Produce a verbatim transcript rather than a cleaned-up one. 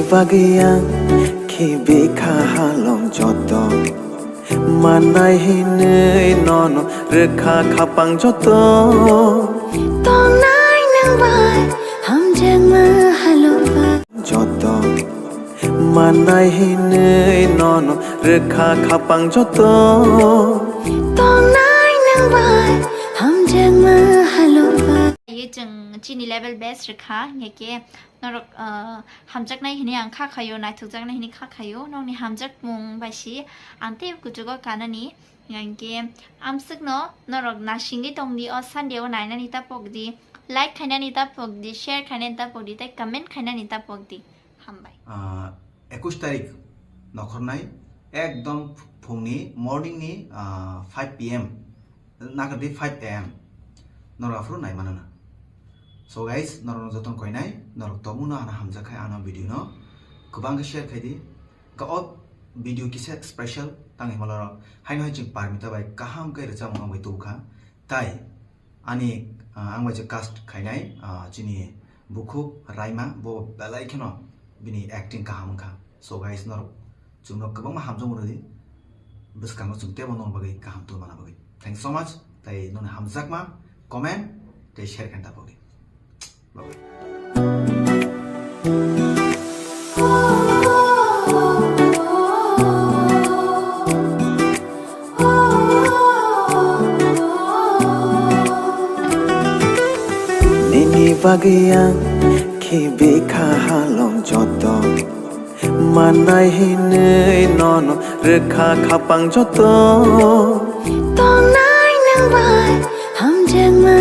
Bagwi ang khibi kha halong joto. Manai hinwi nono rwkha khapang joto. Tongnai nwng bai hamjakma halong ba. Joto. Manai hinwi nono rwkha khapang joto. Tongnai nwng bai hamjakma halong ba. Ye chwng chini level best rwkha, hingkhe norok, ah, hamjaknai hinwi ang kha khaio, naithokjaknai hinwi kha khaio, nokni hamjakmung bai si ang tei kuchugo kanani. Hingkhe amswkno norok nasingwi tongdi, o Sunday o nainani ta pokdi, like khainani ta pokdi, share khainani ta pokdi, tei comment khainani ta pokdi. Hambai. Ah, ekush tarik nokhornai ekdom phungni, morning ni, ah, five P M, nakardi five A M norok aphuru naimanana. So guys, norokno jotono koinai, norok tongmano ano hamjak khai ano video no kwbang khe share khaidi. Ka o video kisa special tangwi malaro haino hai chwng Parmita bai kaham khe rwchapmung bai tubukha. Tai ani, ah, ang bai je cast khainai, ah, chini bukhuk Raima, bo belai kheno bini acting kaham wngkha. So guys, norok chwngno kwbangma hamjakmung rwdi, bwskango chwng teibo norok bagwi kaham tongmana bagwi. Thanks so much, tai nokni hamjakma comment tei share khaina ta bagwi. Bye bye. Nini bagwi ang khibi kha halong joto. Manai hinwi nono rwkha khapang joto. Tongnai nwng bai hamjakma